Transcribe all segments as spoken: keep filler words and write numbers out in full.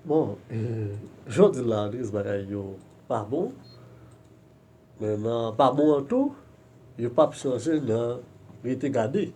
Bon, jan w di l la, Andris, bagay yo pa bon. Men nan pa bon an tou, yo p ap chanje nan rete gade,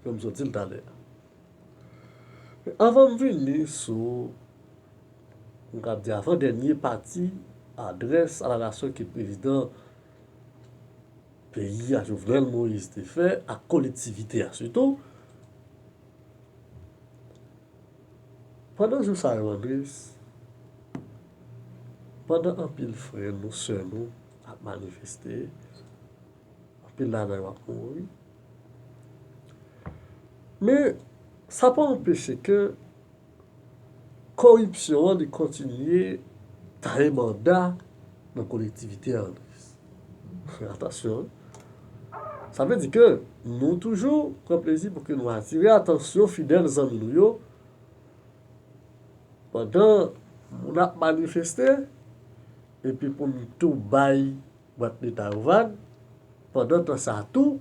jan m sot di l talè a. Men anvan m vini sou, m kab di avan dènye pati, adrès a la nasyon ke prezidan peyi a, Jovenel Moïse, te fè ak kolektivite a sitou, pandan jou sa yo, Andris, pandan anpil frè nou, sè nou ap manifeste, anpil ladan yo ap mouri. Men, sa pa anpeche ke koripsyon an li kontinye taye manda nan kolektivite a, Andris. Atansyon, wi. Sa vle di ke nou toujou pran plezi pou ke nou atire atansyon fidèl zanmi nou yo pandan moun ap manifeste, epi pou n tou bay bwat leta yo vag. Pandan tan sa a tou,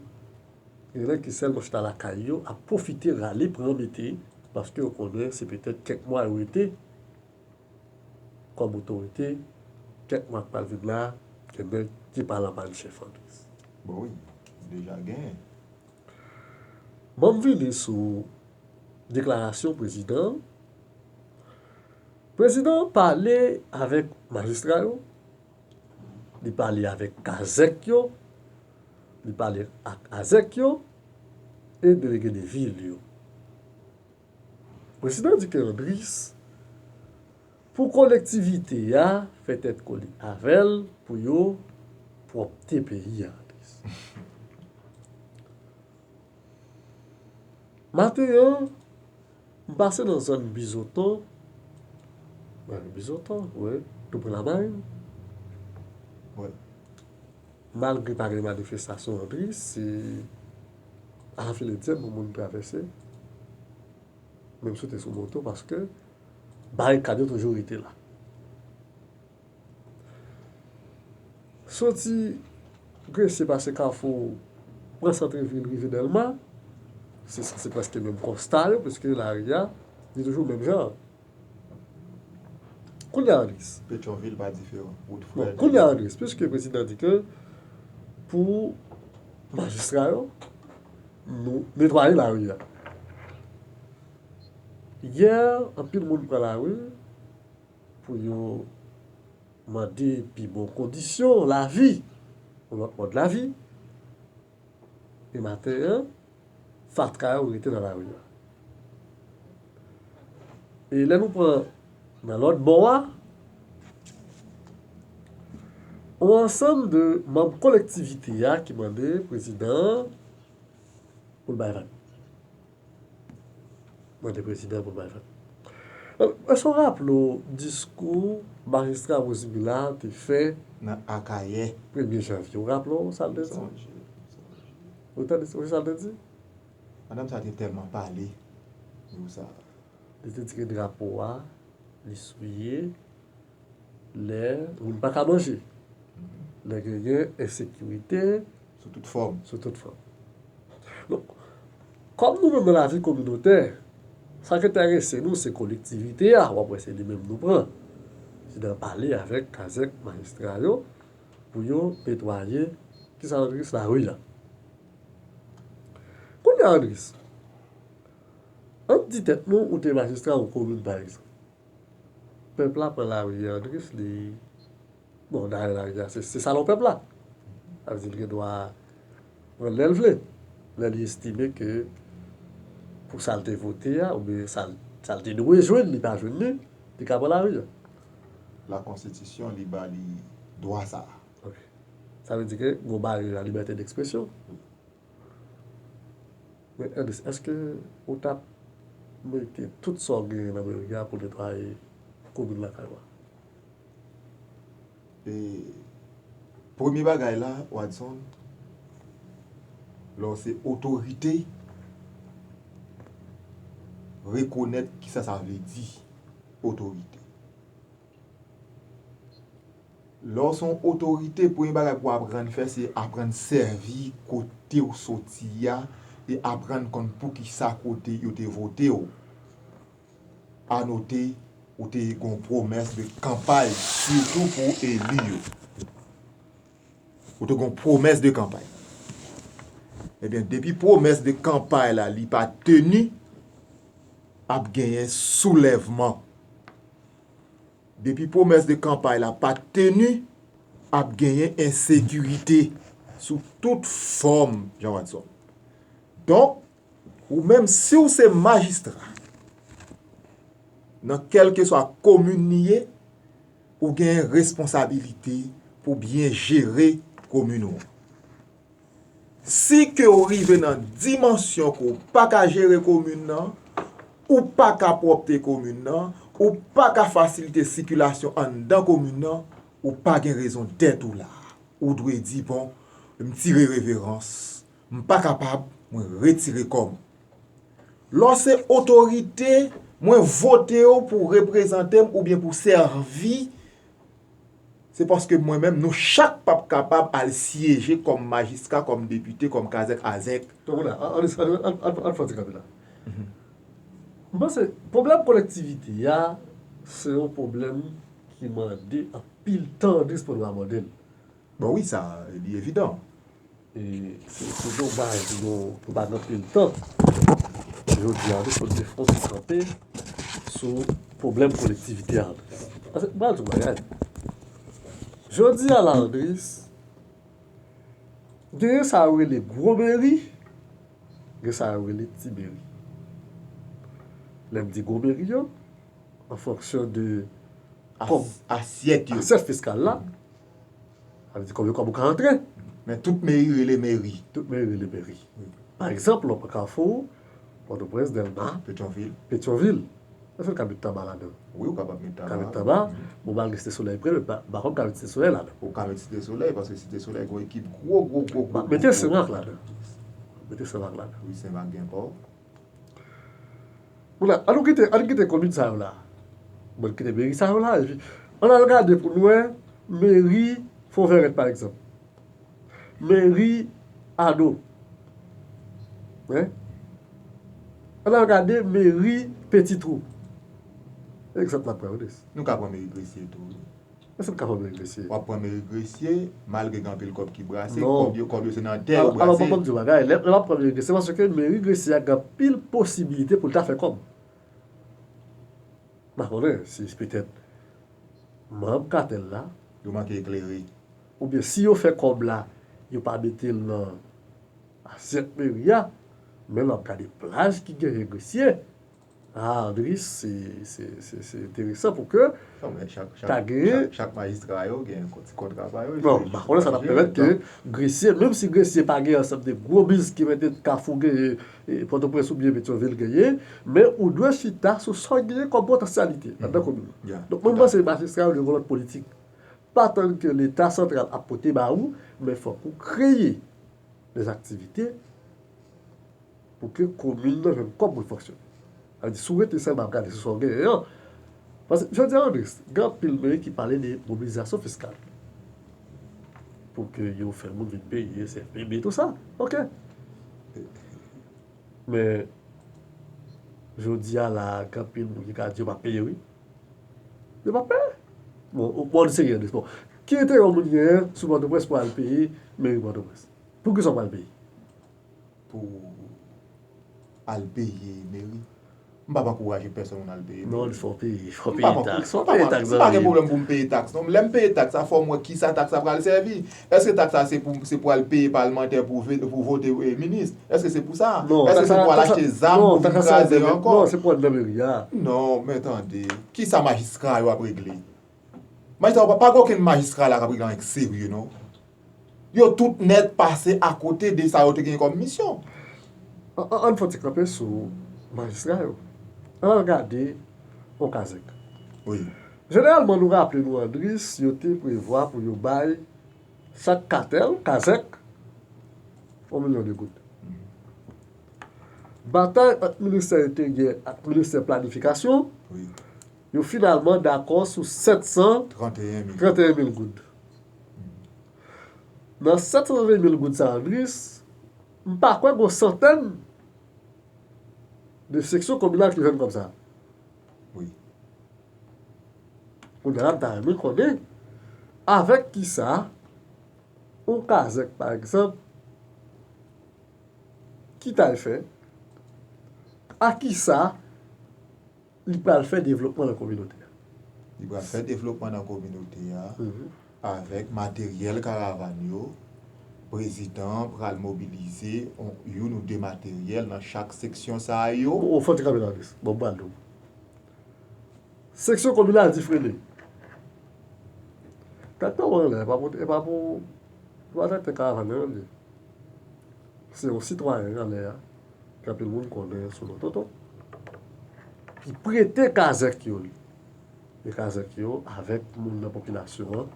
gen nèg ki sèlman chita lakay yo ap pwofite rale pran mete, paske yo konnen se petèt kèk mwa yo rete kòm otorite, kèk mwa k pral vin la, gen nèg ki pral anba n chèf Andris. Bon, wi, deja genyen. Ban m vini sou deklarasyon prezidan an. Prezidan an pale avèk majistra yo, li pale avèk kazèk yo, li pale ak azèk yo e delege de vil yo. Prezidan di ke Andris, pou kolektivite a fè tèt kole avè l pou yo pwòpte peyi a, Andris. Maten an, m pase nan zòn Bizoton. Wi, Bizoton, wi, tou pre Lamarine. Wi. Malgre pa gen manifestasyon, Andris, se afiledyèn pou moun travèse. Menm si w te sou moto, paske barikad yo toujou rete la. Soti Gresye, pase Kafou, pran santrevil, rive Dèlma, se, se prèske menm konsta yo, piske lari a, li toujou menm jan. Kounye a, Andris. Petyonvil pa diferan. Wout Frè. Bon, kounye a, Andris, piske prezidan di ke pou majistra yo, nou netwaye lari a. Yè, anpil moun pran lari pou yo mande pi bon kondisyon lavi, yon lòt mòd lavi. E maten an, fatra yo rete nan lari a. E lè nou pran nan lòt bò a, yon ansanm de manm kolektivite a ki mande prezidan an pou l bay vag. Mande prezidan pou l bay vag. Èske w raple w diskou majistra Rosimila te fè nan Akayè premye janvye? Ou raple w sa l te di? Ou tande sa l te di? Madanm sa te tèlman pale jou sa. Li te di ke drapo a, li souye lè moun pa ka manje, lè gen, gen ensekirite sou tout fòm. Sou tout fòm. Donk, kòm nou menm nan lavi kominotè, sa ki enterese nou se kolektivite a, w ap wè se li menm nou pran. Se nan pale avèk kazèk majistra yo pou yo netwaye, kisa Andris, lari a. Kounye a, Andris, ann di tèt nou ou te majistra yon komin pa egzanp. Pèp la pran lari a, Andris, li, bon, dayè lari a se, se salon pèp la. Sa vle di li gen dwa pran l lè l vle, lè li estime ke pou sa l te vote a oubyen sa l, sa l te dwe jwenn li pa jwenn li, li ka pran lari a. Lakonstitisyon li ba li dwa sa a. Ok. Sa vle di ke gon baryè a libète dekspresyon. Men Andris, èske ou t ap mete tout sa w genyen nan men w a pou netwaye komin lakay ou a? E premye bagay la, Wadson, lè w se otorite, rekonèt kisa sa vle di otorite. Lè w se yon otorite, premye bagay pou w aprann fè, se aprann sèvi kote w soti a e aprann konn poukisa kote yo te vote w. Anote, Ou te gen yon pwomès de kanpay, sitou pou eli yo. Ou te gen yon pwomès de kanpay. Ebyen, depi pwomès de kanpay la, li pa teni, ap genyen soulèvman. Depi pwomès de kanpay la pa teni, ap genyen ensekirite sou tout fòm, Jean Watson. Donk, ou menm, si w se majistra, nan kèlkeswa komin li ye, ou gen responsabilite pou byen jere komin ou an. Si ke w rive nan dimansyon ke w pa ka jere komin nan, ou pa ka pwòpte komin nan, ou pa ka fasilite sikilasyon anndan komin nan, ou pa gen rezon dèt ou la. Ou dwe di, bon, m tire reverans, m pa kapab, mwen retire kò m. Lè w se otorite, mwen vote w pou reprezante m oubyen pou sèvi, se paske mwen menm, nou chak p ap kapab al syeje kòm majistra, kòm depite, kòm kazèk azèk. Donk, la, an, an, an, an, an, an fè ti kanpe la. M panse, pwoblèm kolektivite a, se yon pwoblèm ki mande anpil tan, Andris, pou nou abòde l. Bon, wi, sa, li evidan. E se, se yon baz nou, nou pa gen anpil tan. Jodi a, nou sot defon ti kanpe sou pwoblèm kolektivite a, Andris. Paske, m pral di w bagay. Jodi a la, Andris, genyen sa yo rele gwo meri, gen sa yo rele ti meri. Lè m di gwo meri yo, an fonksyon de kòb, asyèt yo, asyèt fiskal la, sa vle di konbyen kòb ou ka antre. Men tout meri rele meri. Tout meri rele meri. Wi. Pa egzanp, lè w pran Kafou, Pòtoprens, Dèlma, Petyonvil. Petyonvil. Èske w ka met taba ladan? Wi, ou kapab met taba. Ka met taba. Bon, malgre Site Solèy pre, men pa, pa kòm ka met Site Solèy ladan. Ou ka met Site Solèy, paske Site Solèy gen yon ekip gwo, gwo, gwo, gwo, gwo, mete gwo, Senmak ladan. Mete Senmak ladan. Wi, Senmak gen pò. Bon, la, ann kite, ann kite komin sa yo la. Bon, kite meri sa yo la, epi ann al gade pou n wè meri Fonvèrèt, pa egzanp. Meri Ado. Hein? Ann al gade meri Petitwou. Egzanp n ap pran, Andris. Nou ka pran meri Gresye tou, wi. Èske n ka pran meri Gresye? W ap pran meri Gresye, malgre gen anpil kòb ki brase, non, kòb yo, kòb yo se nan tè yo brase. Alò, alò, bon, ban m di w yon bagay. Lè, lè m ap pran meri Gresye, se paske meri Gresye a gen anpil posibilite pou l ta fè kòb. M pa konnen si se petèt manm katèl la. Yo manke eklere. Oubyen si yo fè kòb la, yo pa mete l nan asyèt meri a, men lè w ap gade plaj ki genyen Gresye, a, Andris, se, se, se, se enteresan pou ke ta genyen. Chak, chak majistra yo gen ti kontra pa yo. Bon, m pa konnen sa t ap pèmèt ke Gresye, menm si Gresye pa gen ansanm de gwo biznis ki mete Kafou genyen, e, Pòtoprens oubyen Petyonvil genyen, men ou dwe chita sou sa w genyen kòm potansyalite anndan komin ou. Donk, mwen, m panse majistra yo dwe gen lòt politik. Pa tann ke Leta santral ap pote ba ou, men fòk ou kreye de aktivite pou ke komin nan jwenn kòb pou l fonksyone. Sa vle di, si w rete sèlman ap gade sou sa w genyen an, paske, jodi a, Andris, gen anpil meri ki pale de mobilizasyon fiskal pou ke yo fè moun vin peye C F P B, tou sa. Oke. Men, jodi a la, gen anpil moun ki ka di yo p ap peye, wi. Yo p ap peye. Bon, ou, bon, serye, Andris. Bon, ki enterè yon moun genyen sou Pòtoprens pou al peye meri Pòtoprens? Poukisa w pral peye? Pou al peye meri. M p ap ankouraje pèsonn moun al peye meri. Non, fò w peye, fò w peye taks, fò w peye taks, zanmi m. M pa gen pwoblèm pou m peye taks, non. Lè m peye taks la, fò m wè kisa taks la pral sèvi. Èske taks la se pou, se pou al peye palmantè pou ve-, pou vote, e, minis? Èske se pou sa? Non, èske se pou al achte zam pou vin kraze ankò? Non, se pou al nan meri a. Non, men tande. Kisa majistra yo ap regle? Majistra yo pa, pa gen okenn majistra la k ap regle anyen k serye, non. Yo tout nèt pase akote de sa yo te gen kòm misyon. An, an, ann fè yon ti kanpe sou majistra yo. Ann al gade yon kazèk. Wi. Jeneralman, nou raple nou, Andris, yo te prevwa pou yo bay chak katèl, kazèk, yon milyon de goud. Batay ant ministè enteryè ak ministè planifikasyon, wi, yo finalman dakò sou sèt san trannteyen mil goud. Nan sèt san trannteyen mil goud sa, Andris, m pa kwè gon santèn de seksyon kominal ki jwenn kòb sa. Wi. Kounye a la, m ta renmen konnen avèk kisa yon kazèk, pa egzanp, ki t al fè, a kisa li pral fè devlopman nan kominote a. Li pral fè devlopman nan kominote a avèk materyèl karavàn yo. Prezidan an pral mobilize youn ou de materyèl nan chak seksyon sa yo. Ou fò ti kanpe la, Lis. Bon, m pral di w. Seksyon kominal Difrene. Tèt pa w anlè, e pa pou, e pa pou, e pa tèt karavàn nan li. Se yon sitwayen anlè a, ke anpil moun konnen sou non Tonton, ki prete kazèk yo li. E kazèk yo avèk moun nan popilasyon an.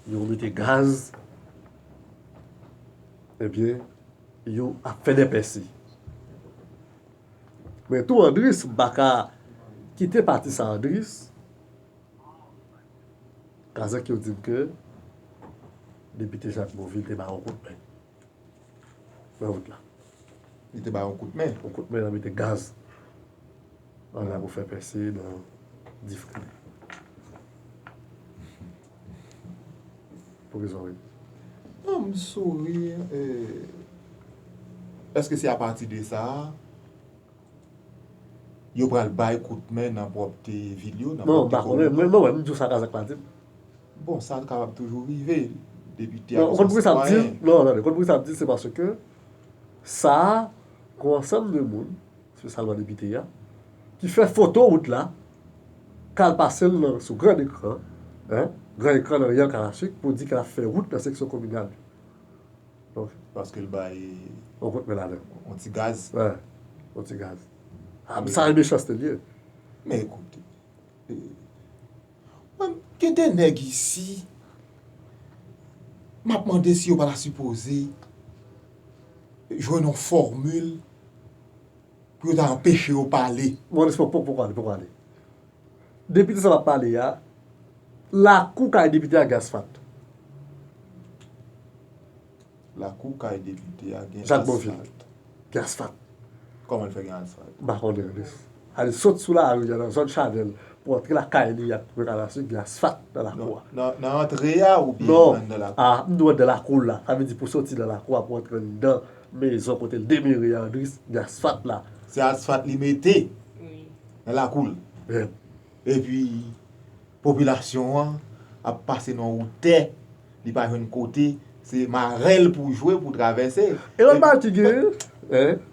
Yo mete gaz. Ebyen, yo ap fè de pèse. Men tou Andris, m pa ka kite pati sa Andris. Kazèk yo di m ke Depite Jacques Beauvil te ba yon kout men nan wout la. Li te ba yon kout men? Yon kout men nan mete gaz anlè pou fè pèse nan Difrene. Pou ki sa w ri? Non, m souri. Èske se apati de sa yo pral bay kout men nan pwòpte vil yo, nan pwòpte komin yo? Non, m pa konnen. Mwen, mwen, m di w sa kazèk la di m. Bon, sa kapab toujou rive. Depite a bezwen sitwayen. Non, ou konn poukisa m di l? Non, tande, ou konn poukisa m di l? Se paske sa a, gon ansanm de moun, espesyalman depite a, ki fè foto wout la, k al pase l nan, sou gran ekran, en, gran ekran nan Real Kanal Asid, pou di ke l ap fè wout nan seksyon kominal yo. Donk, paske l bay yon kout men ladan l. Yon ti gaz. Wi, yon ti gaz. A, sa e mechanste l ye. Men ekoute, mwen, gen de nèg isi, m ap mande si yo pa ta sipoze jwenn yon fòmil pou yo ta anpeche yo pale. Bon, respè, poko, poko ale, poko ale. Depite sa m ap pale a, lakou kay depite a gen asfalt. Lakou kay depite a gen asfalt. Jacques Beauvil. Gen asfalt. Kòman l fè gen asfalt? M pa konnen, Andris. Ale sot sou lari a nan zòn Chanèl pou antre lakay li ak Real Kanal Asid, gen asfalt nan lakou a. Nan, nan antre a oubyen anndan lakou? Non. A, m di w anndan lakou l la. Sa vle di pou soti nan lakou a pou antre anndan mezon kote l demere a, Andris, gen asfalt la. Se asfalt li mete nan lakou l? Epi, popilasyon an ap pase nan wout tè, li pa jwenn kote, se marèl pou jwe, pou travèse. E lòt bagay ki genyen, en,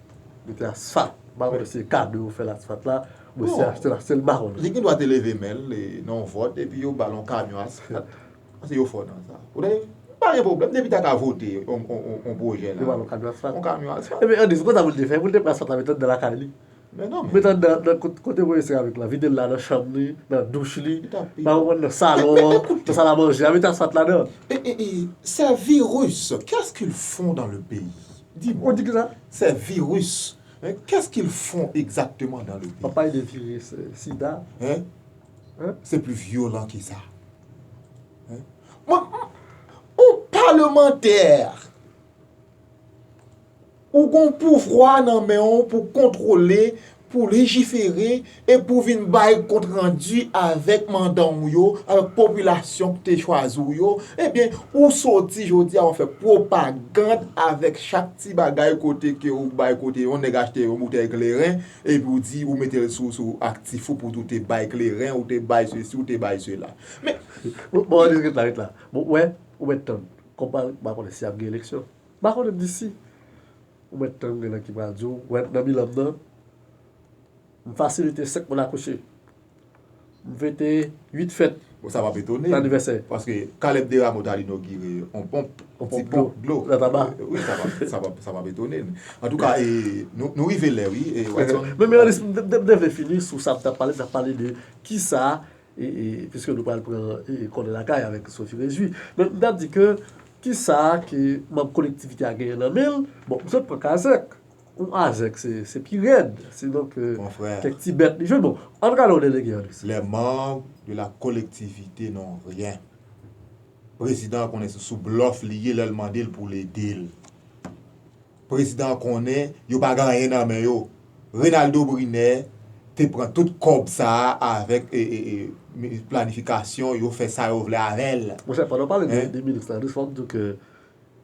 mete asfalt. M pa konnen si se kado yo fè l asfalt la, oubyen si se achte l, achte l, m pa konnen. Li gen dwa te leve men l nan yon vòt, epi yo ba l yon kamyon asfalt. Paske yo fò nan sa. Ou tande? Pa gen pwoblèm, depi ta ka vote yon, yon, yon, yon pwojè la. Yo ba l yon kamyon asfalt. Yon kamyon asfalt. Ebyen, Andris, konsa pou l te fè, pou l te pran asfalt la, mete anndan lakay li. Men non, men. Mete anndan, nan kot-, kote voye seramik la, vide l la nan chanm li, nan douch li, pa konprann, nan salon an, nan sal a manje a, mete asfalt ladan. E, e, e, ces virus, qu'est-ce qu'ils font dans le pays? Dis-moi. Ou di kisa? Ces virus, hein, qu'est-ce qu'ils font exactement dans le pays? W ap pale de viris, euh, sida. Hein? Hein? C'est plus violent que ça. Hein? Mwen, ou palemantè. Ou gon pouvwa nan men w pou kontwole, pou lejifere, e pou vin bay kontrandi avèk mandan w yo, avèk popilasyon ki te chwazi w yo, ebyen, ou soti jodi a, w ap fè pwopagand avèk chak ti bagay kote ke ou bay, kote yon nèg achte yon boutèy kleren, epi ou di ou mete l sou, sou aktif ou pou di w te bay kleren, ou te bay sesi, ou te bay sela. Men. Bon, bon, ret la, ret la. Bon, ou wè, ou mèt tann. Kòm pa, pa konnen si ap gen eleksyon. M pa konnen m di si. Ou mèt tann gen nan ki pral di w, ou wè nan bilan m nan, m fasilite senk moun akouche. M fete uit fèt. Bon, sa p ap etone m, lanivèsè. Paske Caleb Desrameaux t al inogire yon ponp, yon ti ponp dlo. Nan Taba. Wi, sa p ap, sa p ap, sa p ap etone n. Antouka, e, nou, nou rive lè, wi, e, Watson. Men, men, Ernest, m te, m te, m te vle fini sou sa m t ap pale, m t ap pale de kisa e, e, piske nou pral pran, e, kòne lakay avèk Sophie Réjouis. Men, m t ap di ke, kisa ke manm kolektivite a genyen nan men l? Bon, m sot pran kazèk. Yon azèk, se, se pi rèd. Se donk, e, kèk ti bèt li jwenn. Bon, ann gade yon delege an li. Les membres de la collectivité n'ont rien. Prezidan an konnen se sou blòf li ye lè l mande l pou l ede l. Prezidan an konnen yo pa gen anyen nan men yo. Renaldo Brinet, te pran tout kòb sa a avèk e, e, e, planifikasyon, yo fè sa yo vle avè l. Monchè, pandan w pale de, de minis la, jis fò m di w ke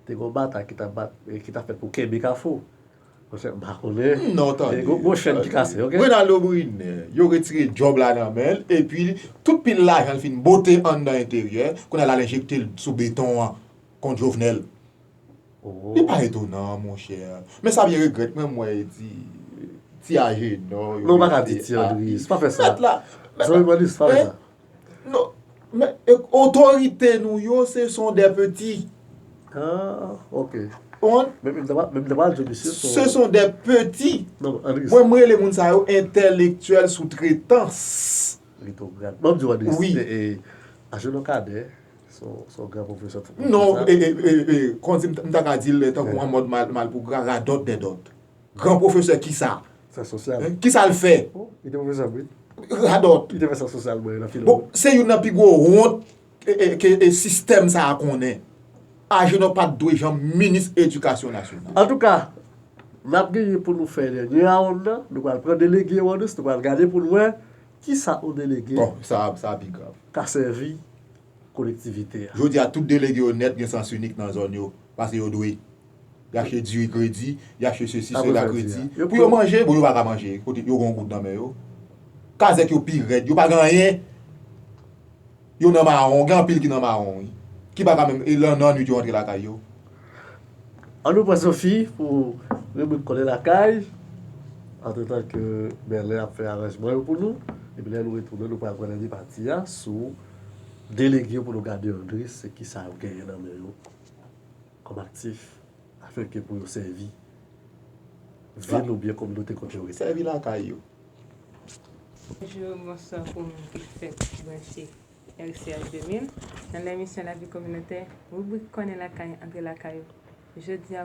te gen yon batay ki t ap bat, e, ki t ap fèt pou kenbe Kafou. Monchè, m pa konnen. Non, tande. Gwo chèn ki kase, oke? Renaldo Brunet, yo retire djòb la nan men l, epi tout pil lajan l fin bote anndan enteryè, kounye a l al enjekte l sou beton an kont Jovenel. Li pa etonan, monchè. Men sa byen regrèt, mwen, m wè ti, ti Ajenò. Non, pa ka di ti Andris, pa fè sa. Mèt la. Jean-Yves Andris, pa fè sa. Non, men e, otorite nou yo, ce sont des petits. Ah, ok. Ou konprann? Men m ta pral di misye, Ce sont des petits. Non, Andris. Mwen, m rele moun sa yo entèlektyèl soutretans. Retrograd. Ban m di w, Andris. Wi. E, e, Ajenò Kadè, se yon, se yon gran pwofesè. Non, e, e, e, e, kòmsi m ta ka di l tankou an mòd mal, mal pou gra, radòt dèdòt. Gran pwofesè kisa? Syans sosyal. Hein? Kisa l fè? Oh, li te pwofesè, wi. Radòt. Li te fè syans sosyal, mwen, nan filo. Bon, se youn nan pi gwo wont e, e, ke e, sistèm sa a konnen. Ajenò pa t dwe janm minis edikasyon nasyonal. Antouka, n ap genyen pou nou fè dènye round nan. Nou pral pran delege yo, Andris, nou pral gade pou nou wè kisa yon delege Bon, sa, sa pi grav. ka sèvi kolektivite a. Jodi a, tout delege yo nèt gen sans inik nan zòn yo, paske yo dwe. Y achte diri kredi, y achte sesi, Sa sela pou fè kredi. diri a. Yo Pou yo manje, bon, yo pa ka manje, kote yo gen yon goud nan men yo. Kazèk yo pi rèd, yo pa gen anyen. Yo nan mawon, gen anpil ki nan mawon, wi. Ki pa ka menm, e nan, nan nwit yo antre lakay yo. An nou pran Sophie pou ribrik Konnen Lakay, antretan ke Merlin ap fè aranjman yo pou nou. Epi lè nou retounen, nou pral pran dènye pati a sou delege yo pou nou gade, Andris, se kisa yo genyen nan men yo kòm aktif, afenke pou yo sèvi vil oubyen kominote kote yo rete. Sèvi lakay yo. Bonjou, bonswa pou moun ki fèk branche R C H de mil. Nan lemisyon Lavi Kominotè, ribrik Konnen Lakay, Antre Lakay ou. Jodi a,